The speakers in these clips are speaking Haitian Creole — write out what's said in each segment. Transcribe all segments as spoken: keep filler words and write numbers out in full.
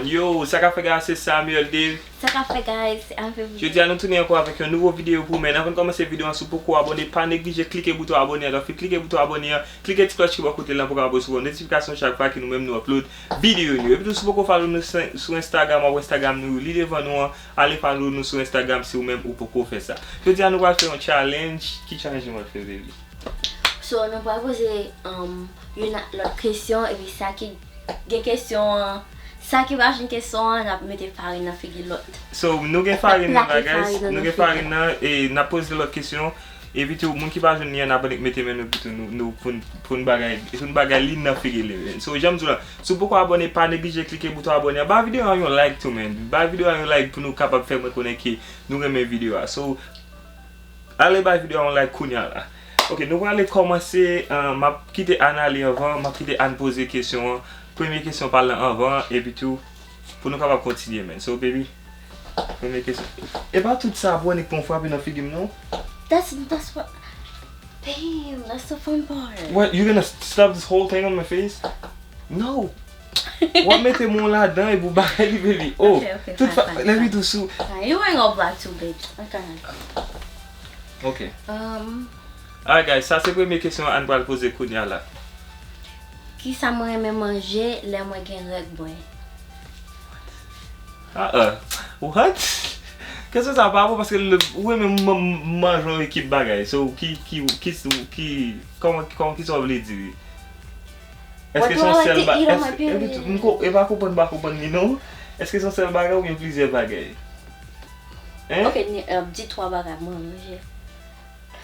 Yo, sa k ap fèt guys, se Samuel Dave. Sa k ap fèt guys, se Ave Vini. Jodi a nou tounen ankò avèk yon nouvo videyo pou ou, men anvan n kòmanse videyo an, si w poko abòne, pa neglije klike bouton abòne an, klike bouton abòne an, klike ti klòch ki bò kote l lan pou w kapab resevwa notifikasyon chak fwa ke nou menm nou upload videyo nou. Epi tou, si w poko follow nou sou, sou Instagram, w ap wè Instagram nou li devan nou an, ale follow nou sou Instagram si ou menm ou poko fè sa. Jodi a nou pral fè yon challenge. Ki challenge nou pral fè, baby? So, nou pral poze, um, youn ak lòt kesyon, epi sa ki gen kesyon an, sa ki pa jwenn kesyon an, n ap mete farin nan figi lòt. So, nou gen farin nan la, guys. Nou gen farin nan, e n ap poze lòt kesyon. Epi tou, moun ki pa jwenn li an, n ap annik mete men nou, epi tou nou, nou, pou n, pou n bagay, pou n bagay li nan figi li. So, jan m di w la, si w poko abòne, pa neglije klike bouton abòne an. Ba videyo an yon like tou, man. Ba videyo an yon like pou nou kapab fè mwen konnen ke nou renmen videyo a. So, ale bay videyo a yon like kounya la. Ok, nou prale kòmanse, uh, m ap kite Ann ale anvan, m ap kite Ann poze kesyon an. Premye kesyon pa l lan anvan, epi tou, pou nou kapab kontinye, man. So, baby, premye kesyon. E pa tout sa pou annik pran frape nan figi m, non? That's, that's what, damn, that's the fun part. What, you gonna slap this whole thing on my face? No. W ap mete men w ladan epi w bagay li, baby. Oh, ok, ok, tout fine, fa-, fine, let me fine. Do sou. Fine. You wearing all black too, babes. Ok. Ok. Um, alright, guys, sa se premye kesyon Ann pral poze kounya la. Kisa mwen renmen manje lè mwen gen règ mwen? Ah, ah. What? Kesyon sa pa bon paske l, ou renmen m-, m-, manje yon ekip bagay. So, ki, ki, ki, ki, kòman, kòman, kisa w vle di? Èske se yon sèl ba-, èske, epi tou, m ko-, e pa konprann, m pa konprann li non. Èske se yon sèl bagay oubyen plizyè bagay? Hein? Ok, ni, euh, di twa bagay mwen manje.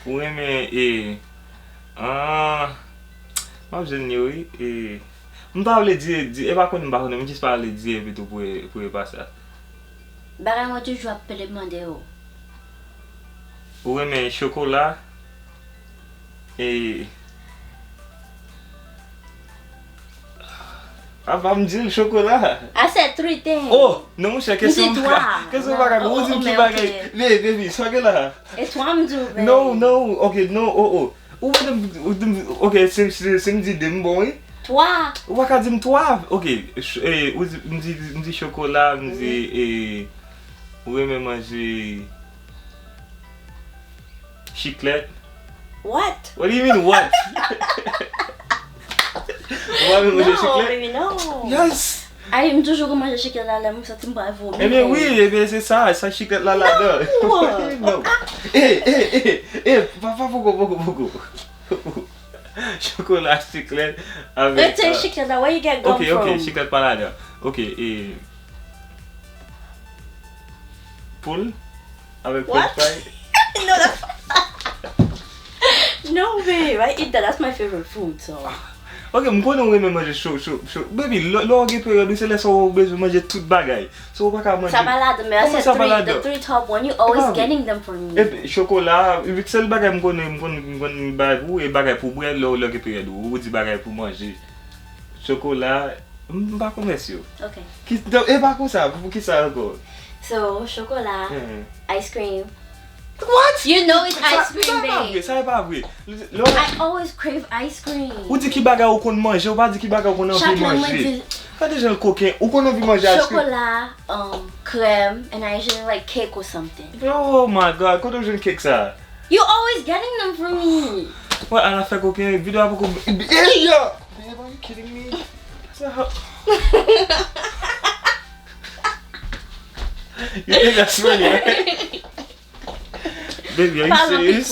Ou renmen, e, ah, m ap jwenn li wi, e, m pa vle di, di, e pa konn, m pa konnen, m jis pa vle di epi tou pou e, pou e pa sa. Bagay mwen toujou ap pede mande yo. Ou renmen chokola? E. Apa m di l chokola. I said three things. Oh, non, monchè, kesyon pa ka, kesyon pa ka, ou di m ki bagay. Baby, baby, sa gen la. E twa m di w, baby. No, no, ok, no, oh, oh. Ou pa di m, ou di m, ok, se, se, se m di de m bon, wi. Twa. Ou pa ka di m twa. Ok, ch-, eh, ou di, m di, m di chokola, m di, eh, ou renmen manje chiklèt. What? What do you mean, what? Ou pa renmen manje chiklèt? No, baby, no. Yes. Ay, m toujou konn manje chiklèt la, lè m santi m pral vomi. Ebyen, wi, ebyen, se sa, sa chiklèt la ladan. No. No. Eh, eh, eh, eh, pa, pa, poko, poko, poko. Chokola, chiklèt, avèk, retire chiklèt la, where you get gum from? Ok, ok, chiklèt pa ladan. Ok, e, poul avèk french fry. No, that's, no, babe, I eat that. That's my favorite food, so. Ok, m konnen ou renmen manje cho, cho, cho. Baby, lè, lè w gen peryòd ou, se lè sa ou bezwen manje tout bagay. So, ou pa ka manje. Sa pa ladan, men I said three, the three top one, you always getting them from me. Epi, chokola, sèl bagay m konnen, m konn, m konn bay pou ou, e bagay pou bwè, lè, lè w gen peryòd ou, ou di bagay pou manje. Chokola, m, m pa konn rès yo. Ok. Ki, e pa konsa, pou ki sa ankò? So, chokola, ice cream, What? You know it's ice cream, babe. Sa, sa pa vre, sa pa vre. Lè, lè, I always crave ice cream. Ou di ki bagay ou konn manje, ou pa di ki bagay ou konn anvi manje. Chak lè mwen di. Gade jan l koken, ou konn anvi manje ice cream. Chokola, um, krèm, and I usually like cake or something. Oh my God, kote w jwenn cake sa? You always getting them for me. Wè, Ann ap fè koken, videyo a poko, eh, yo! Babe, are you kidding me? That's not how. You think that's funny, right? Baby, are you serious?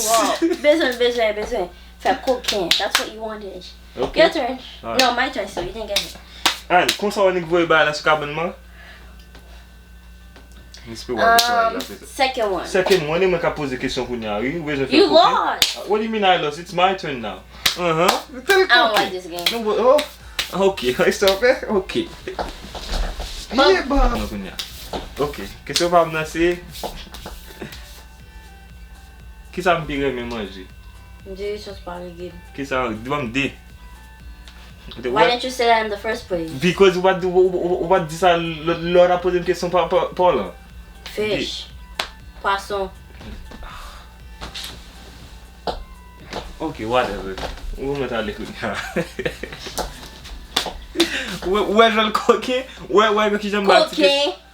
Bezwen, bezwen, bezwen. Fè koken. That's what you wanted. Okay. Your turn. Alright. No, my turn, so you didn't get it. Ann, konsa w annik voye bagay la sou kabann mwen? M espere w ap fè sa. Second one. Second one, e mwen k ap poze kesyon kounye a, wi. Ou bezwen fè koken? You lost. What do you mean I lost? It's my turn now. Uh-huh. Tèl koken. I don't like this game. Non, but, oh. Ok, stop, eh? Ok. Ye ba. Non, kounye a. Ok, kesyon pa m nan se, kisa m pi renmen manje? M di sòs pa legim. Kisa, di ban m de. Why didn't you say that in the first place? Because ou pa t di, ou, ou, ou, ou pa t di sa lè, lè w t ap poze m kesyon pa, pa, pa w lan. Fish. Pwason. Ok, whatever. Ou mèt ale kounye a. Ou wè, ou wè jan l koken? Ou wè, ou wè kijan m ba l ti kesyon? Koken.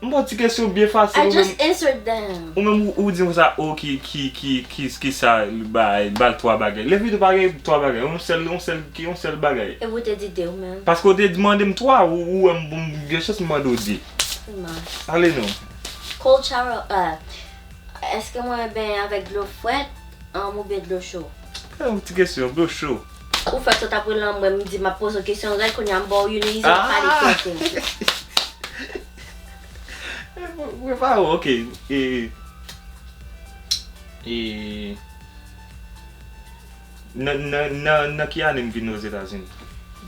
M ba w ti kesyon byen fasil, I ou menm, just answered them. Ou menm, ou, ou di m sa, o, ki, ki, ki, ki, ki sa l bay, ba l twa bagay. Levito pa gen twa bagay, yon sèl, yon sèl, ki yon sèl bagay. E pou w te di de ou menm? Paske w te mande m twa, ou, ou wè m, m gen chans m mande w de. Dimanch. Ale non. Cold shower, uh, èske mwen benyen avèk dlo frèt, um, oubyen dlo cho? Yon ti kesyon, dlo cho. Ou fè sot apre lanmwè, m di m ap poze w kesyon rèd, kounye a m ba w youn e izi w ap pale kote. Prepare w, ok. E, e, nan, nan, nan, nan ki ane m vin Ozetazini?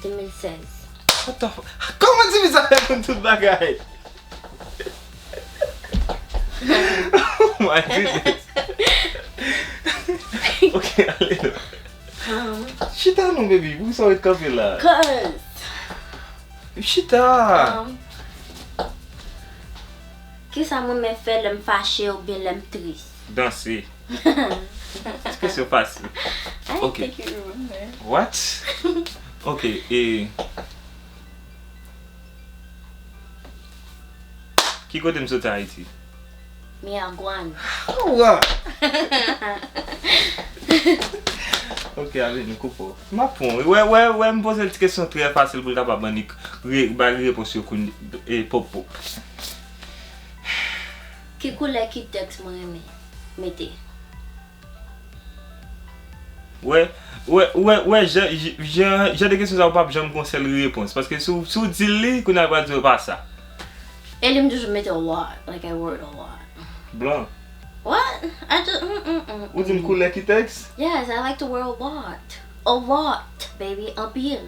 De mil sèz. What the fuck? Kòman ti fi sa fè konn tout bagay? Oh my goodness. Ok, ale non. Um, Chita non, baby. Poukisa w ret kanpe la? Cause. Chita. Um, kisa mwen renmen fè lè m fache oubyen lè m tris? Danse. Ti kesyon fasil. I didn't think you remember. What? Ok, e, ki kote m soti Ayiti? Miragwàn. Wa! Ok, ale, nou koupe w. M ap pran w. Wè, wè, wè, m poze l ti kesyon trè fasil pou l kapab ban li re-, ba li repons yo kounye, e, pop, pop. Ki koulè, ki tèks mwen renmen mete? Wè, wè, wè, wè, jan, jan, jan de kesyon sa yo p ap janm gon sèl repons. Paske si w, si w di l li, kounye a l pral di w pa sa. E li m toujou mete a lot, like I wore it a lot. Blan. What? I just, mm, mm, mm, Ou di m mm. Koulè ki tèks? Yes, I like to wear a lot. A lot, baby, anpil.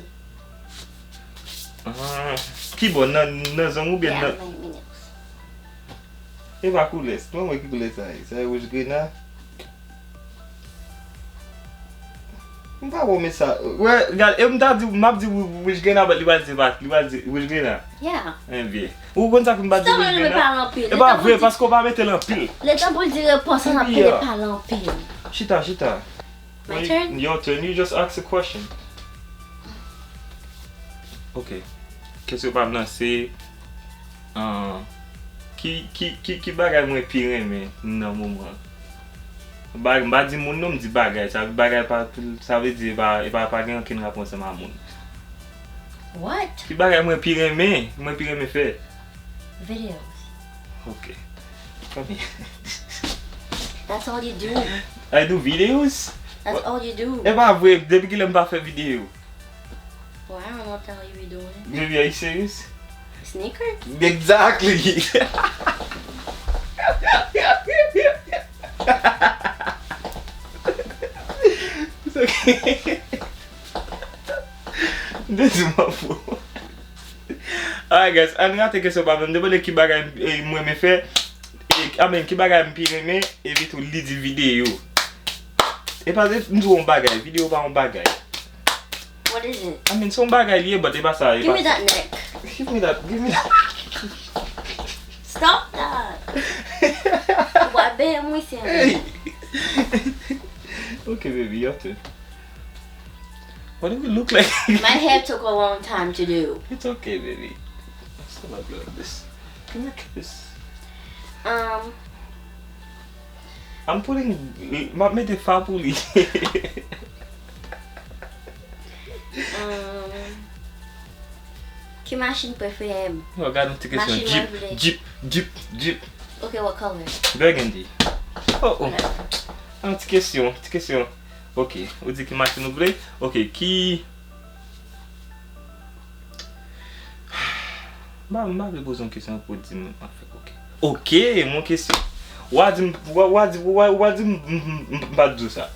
Ah, ki bò, nan, nan zong oubyen Yeah, nan my, my nails. E pa koulè, mwen wè ki koulè sa ye. Sa ye wouj grena. M pa wè w met sa. Wè, gad, e m ta di, m ap di wou-, wouj grena, but li pral di pa, li pral di wouj grena. Yeah. Ebyen. Ou konn sa pou m pa di Stop wouj mwen grena? Pale anpil. E pa vre, paske w pa mete l anpil. Letan pou l di repons an, ap Ebyen. Pale anpil. Chita, chita. My Well, turn? Your turn. You just ask a question. Ok. Kesyon pa m nan se, ah, ki, ki, ki, ki bagay mwen pi renmen nan moman an? Ba-, m pa di moun non, m di bagay. Sa bagay pa, sa vle di e pa, e pa, pa gen ankenn rapò ansanm a moun. What? Ki bagay mwen pi renmen, mwen pi renmen fè? Videos. Ok. Come here. That's all you do. I do videos? That's What? All you do. E pa vre, depi kilè m pa fè videyo? Well, I don't know what the hell you be doing. Baby, are you serious? Sneakers? Exactly. It's okay. This is my fault. Alright guys, ann rate kesyon pa m nan. M te mande ki bagay, eh, mwen renmen fè. Eh, I mean, ki bagay m pi renmen, epi tou li di videyo. E pa de m di w yon bagay, videyo pa yon bagay. What is it? I mean, se yon bagay li ye, but e pa sa, e Give pa me sa. That neck. Give me that, give me that. Stop that. Ou pral beye mwen isi. Hey. Okay, baby, your turn. What do we look like? My hair took a long time to do. It's okay, baby. Let's not do this. Give me a kiss. Um, I'm putting, m ap mete fa pou li. Um, ki machin prefere m? Yo, gad yon ti kesyon. Machin Jeep, mwen vle. Jeep, Jeep, Jeep. Okay, what color? Burgundy. Oh, oh. Okay. Yon ti kesyon, ti kesyon. Ok, ou di ki machin ou vle? Ok, ki. M pa, m pa vle poze yon kesyon pou di m anfen, ok. Ok, yon kesyon. W a di m, w a, w a di, w a, w a di m, m, m, m, m pa t di w sa.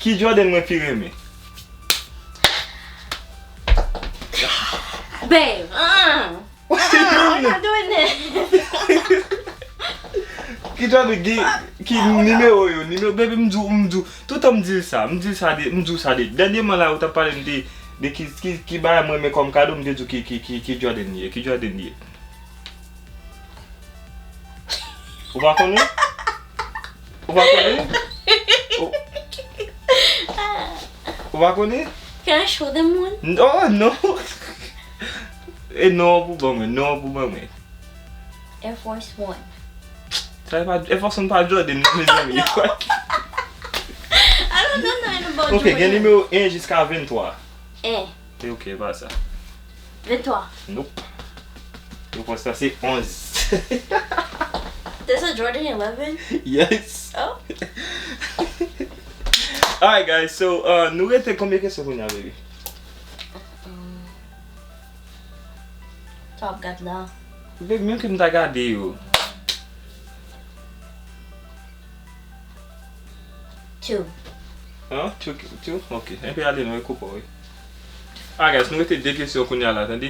Ki Jordan mwen pi renmen? Babe, ah! Ah, we're not doing this. Ki Jordan ki, ki nimewo yo? Nimewo, baby, m di w, m di w. Toutan m di l sa, m di l sa de, m di w sa de. Dènyèman la, ou t ap pale m de, de ki, ki, ki bagay mwen renmen kòm kado, m te di w ki, ki, ki, ki Jordan li ye, ki Jordan li ye. Ou pa konnen? Ou pa konnen? Ou, ou pa konnen? Can I show them one? Oh, no. E non pou ban mwen, non pou ban mwen. Air Force One. Sa e pa, Air Force One pa Jordan non, mezanmi. I don't know nothing about Jordan. Ok, gen nimewo en jiska venntwa. En. E ok, e pa sa. Venntwa. Nope. Repons la se onz. There's a Jordan eleven? Yes. Oh. Alright guys, so uh, nou rete konbyen kesyon kounye a, baby? Sa w ap gad la. Baby, menm ke m ta gade yo. Two. Huh? Two, two? Ok. Enpe ale non, e koupe w, wi. Ah, guys, nou rete de kesyon kounye a la, tande?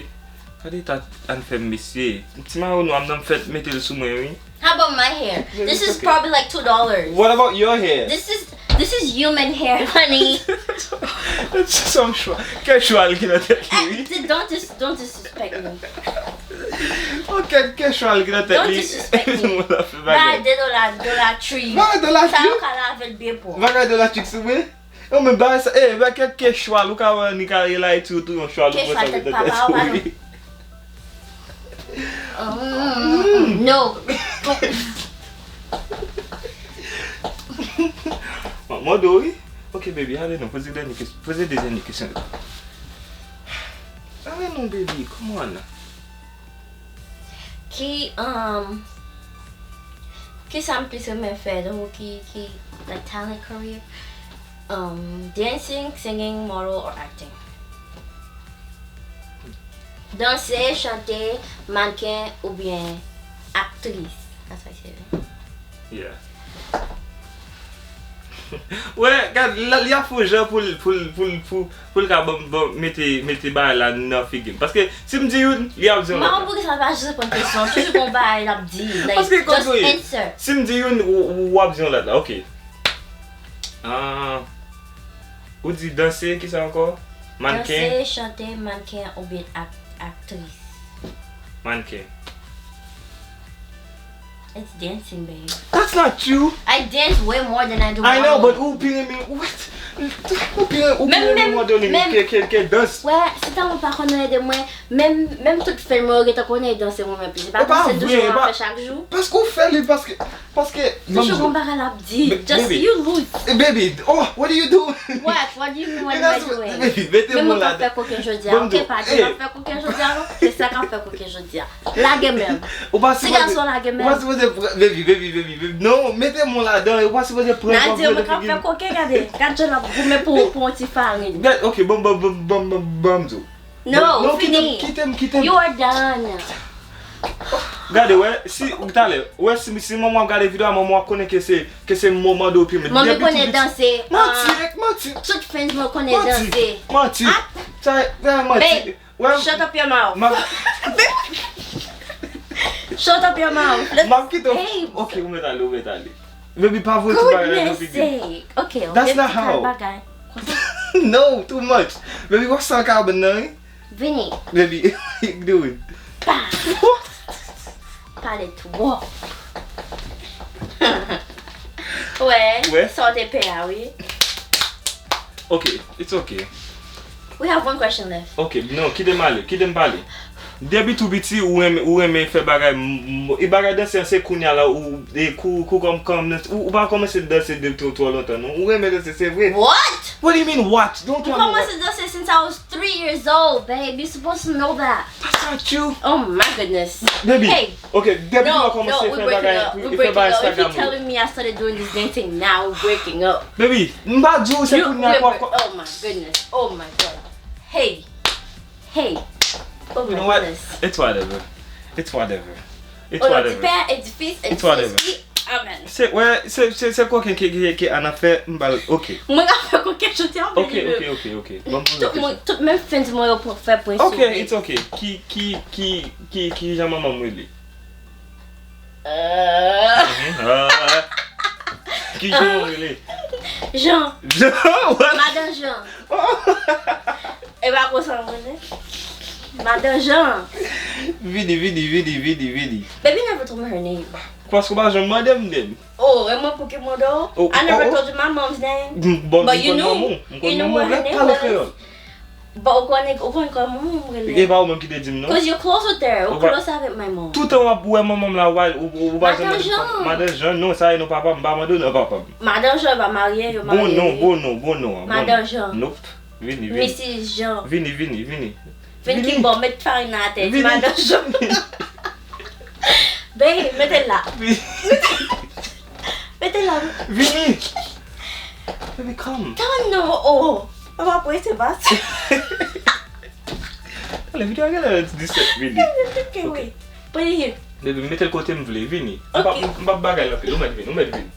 Gade ta Ann fè m, mesye. Ti mayo nwa m nan m fèt mete l sou mwen, wi. How about my hair? This is probably like two dollars. What about your hair? This is this is human hair, honey. Some chwa. Kè chwal ki nan tèt li, wi. Don't dis don't disrespect me. Ok, kè chwal ki nan tèt li. Don't disrespect me. Bay de dola, dola tri. Bay dola tri. Sa yo ka lave l byen pwòp. Bagay dola tri sou mwen. Yo men bagay sa, eh, bagay kèk kè chwal, ou ka wè ni ka rele Ayiti ou tou yon chwal ou pran sa ou mete nan tèt ou wi. No. Mwen mande w wi. Ok baby, ale non, poze dènye kesyon, poze de dènye kesyon yo. Ale non baby, come on. Ki um, kisa m plis renmen fè, tankou ki ki like talent career, um, dancing, singing, model or acting. Danse, chante, mannequin oubyen aktris. That's what I said. Yeah. Wè, gad, li ap fè yon jan pou l pou l pou l pou pou l ka ban m ban mete mete bagay la nan figi m. Paske si m di youn, li ap di yon lòt. M pa konn poukisa l pa jis reponn kesyon an. Toujou gon bagay l ap di. Like, just answer. Si m di youn, w ap di yon lòt la. Ok. Ah. Ou di danse, kisa ankò? Mannken? Danse, chante, mannken oubyen ak, aktris. Mannken. It's dancing, babe. That's not true. I dance way more than I do modeling. I know, but ou pi renmen, what? Ou pi renmen, ou pi renmen modeling ke, ke, ke dans. Wè, si ta mwen pa konn ede mwen, menm, menm tout fan mwen yo gentan konnen danse mwen menm plis. E pa danse toujou mwen ap fè chak jou. Paske ou fè li, paske, paske, ban m di w. Toujou gon bagay l ap di. Just you lose. Baby, oh, what are you doing? What? What do you mean, what am I doing? Baby, mete mo ladan. Menm mwen k ap fè koken jodi a, ok, pa di m ap fè koken jodi a, non? Se sa k ap fè koken jodi a. Lage men m. Ou pa sipoze. Ti gason lage men m. Ou pa sipoze pran, baby, baby, baby, baby. Non, mete mo ladan, ou pa sipoze pran. N a di yo mwen k ap fè koken, gade. Gad jan l ap goumen pou, pou yon ti farin. Gad, ok, bon, bon, bon, bon, bon, bon, m di w. Non, ou fini. Kite m, kite m. You are done. Gade, wè, si, talè, wè, si, si manman w ap gade videyo a, manman w ap konnen ke se, ke se manman de opi men. Manmi konnen danse. Manti, manti. Tout fans mwen konnen danse. Manti. Sa, sa manti. Babe, shut up your mouth. Shut up your mouth. M ap kite w. Ok, ou mèt ale, ou mèt ale. Baby, pa voye tout bagay la nan figi m. Goodness sake. Ok, ok, ti kal bagay. No, too much. Baby, w ap sal kabann nan, wi. Vini. Baby, you doing? Pa. Pale twòp. Wè, sa w te pè a, wi. Ok, it's ok. We have one question left. Ok, non, kite m ale, kite m pale. Depi tou piti, ou renmen, ou renmen fè bagay, m, m, e bagay danse an se kounye a la, ou, e kou, kou kòm, kòm, ou, ou pa kòmanse danse depi twò, twò lontan, non. Ou renmen danse, se vre. What? What do you mean, what? Don't tell me what. M kòmanse danse since I was three years old, babe. You supposed to know that. That's not true. Oh my goodness. Baby. Hey. Ok, depi lè w kòmanse fè bagay, fè bagay Instagram ou yo. No, no, we breaking up. If you telling me I started doing this dancing now, we breaking up. Baby, m pa di w se kounye a. Oh my goodness. Oh my God. Hey. Hey. Oh my goodness. You know what? It's whatever. It's whatever. It's whatever. It's whatever. Amen. Se, wè, se, se, se koken ke, ke, ke Anna fè, m ba l, ok. Mwen ka fè koken jodi a, baby. Ok, ok, ok, ok. Bon, m poze kesyon. Tout moun, tout menm fans mwen yo fè pwen sou mwen. Ok, it's ok. Ki, ki, ki, ki, ki jan manman m rele? Euh. Mhm, ah. Ki jan w rele? Jean. Jean, what? Madan Jean. Oh. E pa konsa w rele? Madan Jean. Vini, vini, vini, vini, vini. Baby never told me her name. Paske w pa janm mande m nen m. Oh, e mwen pou ki mande w? Oh, I never told you my mom's name. But you knew. You knew what her name was. But ou konnen, ou konnen kòman manman m rele? E pa ou menm ki te di m non. Cause you're close with her. Ou close avèk manman. Toutan w ap wè manman m la, ou pa, ou, ou, ou pa janm mande. Madan Jan. Madan Jan, non, sa e non papa m, m pa mande w non papa m. Madan Jan pa marye, yo marye. Bon non, bon non, bon non. Madan Jan. Nope. Vini, vini. Misis Jan. Vini, vini, vini. Vin ki bon, met farin nan atè, di madan Jan. Babe, mete l la. Vini. Mete l la. Vini. Baby, come. Tan non, oh. Mwen pa prese, bas. Talè, videyo a genlè disèt minit. Ok, wi. Pran li. Baby, mete l kote m vle, vini. M pa, m pa bagay l anpil, ou mèt vini, ou mèt vini.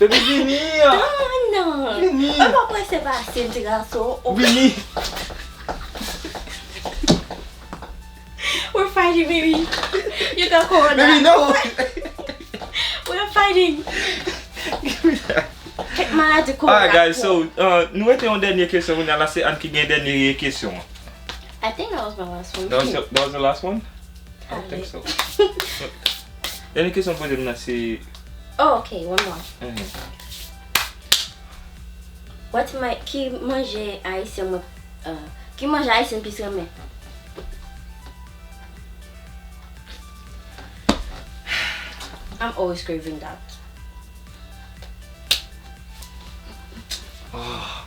Baby, vini. Tan non. Vini. Mwen pa prese, bas, ti gason. Oh. Vini. We're fighting, baby. You got corona. Baby, no. We're fighting. Give me that. Kèk maladi corona. Alright, guys, so, uh, nou rete yon dènye kesyon kounye a la, se Anne ki gen dènye kesyon an. I think that was my last one. That was the, that was the last one? I don't think so. Dènye kesyon poze m nan se... Oh, ok, one more. Mhm. What my, ki manje ayisyen mwen, uh, ki manje ayisyen plis renmen? I'm always craving that. Ah.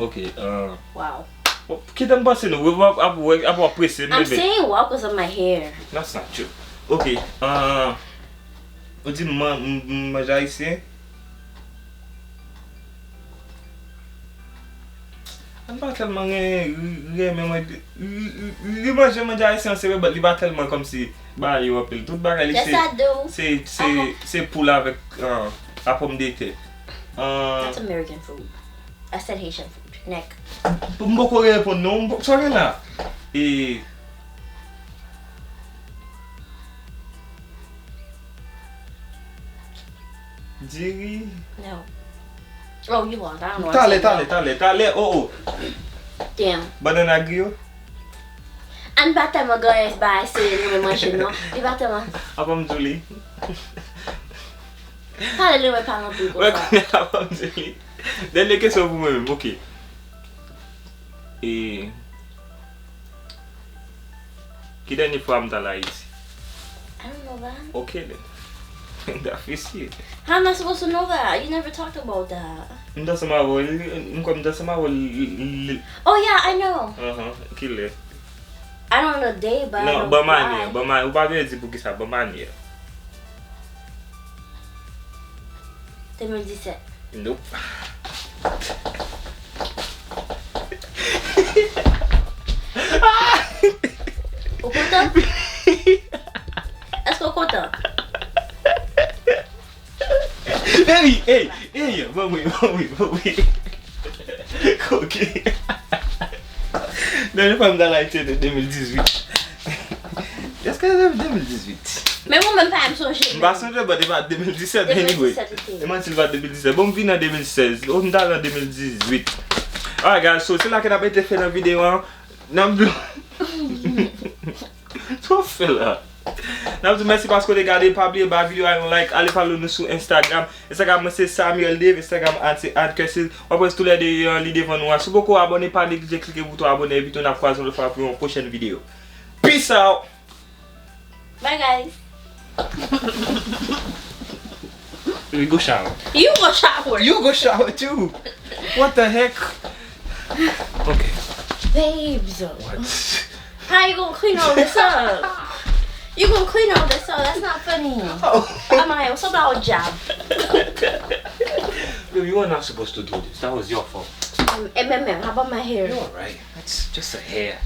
Ok, uh, wow. Bon, kite m panse non, ap, ap, ap, ap prese m, bebe. I'm saying wow 'cause of my hair. That's not true. Ok, uh, ou di m man-, m-, m-, manje ayisyen? Anne pa tèlman gen, renmen manje, li, li, li manje, manje ayisyen an, se vre, but li pa tèlman kòmsi bagay yo anpil. Tout bagay li se, se, se, se poul avèk, uh, a pòmdetè. Uh, that's American food. I said Haitian food. Next. M poko reponn non, m poko, sa gen la. E, diri. No. Oh, you want? I don't know. Talè, talè, talè, talè, oh, oh. Damn. Bannann a griyo? Anne pa tèlman gen bagay serye li renmen manje non. Li pa tèlman. Apa m di w li? Talè li renmen pale anpil konsa. Wè, kounye a apa m di w li? Dènye kesyon pou mwen menm, ok. E ki dènye fwa m t al Ayiti? I don't know that. Ok, then. That fishy. How am I supposed to know that? You never talked about that. M t ansanm avè w, m kwè m t ansanm avè w. Oh, yeah, I know. Ahan, kilè? I don't know the day, but I know. Non, ban m ane, ban m ane. Ou pa bezwen di poukisa, ban m ane. Demil disèt. Nope. Ou kontan? Èske w kontan? Baby, hey, hey, ban mwen, ban mwen, ban mwen. Ok. Dènye fwa m t al Ayiti se te demil dizuit. Èske se demil dizuit? Men mwen menm pa menm sonje. M pa sonje, but e pa demil disèt, anyway. Demil disèt, ok. E manti, l pa demil disèt. Bon, m vin an demil sèz. Oh, m t al an demil dizuit. Alright, guys, so se la ke n ap mete fen nan videyo an. N ap di w. Sa w fè la? N ap di w mèsi paske w te gade. Pa bliye ba videyo a yon like. Ale follow nou sou Instagram. Instagram mwen se Samuel Dave. Instagram Anne se Anne Curtis. W ap wè tou lè de yo an li devan nou an. Si w poko abòne, pa neglije klike bouton abòne epi tou n ap kwaze yon lòt fwa pou yon pwochèn videyo. Peace out! Bye, guys. We go shower. You go shower. You go shower too. What the heck? Okay. Babes. What? How you gonna clean all this up? You gonna clean all this up? That's not funny. Oh. Amaya, what's up, our job? Baby, you are not supposed to do this. That was your fault. Um, M M M, how about my hair? You're alright. That's just a hair.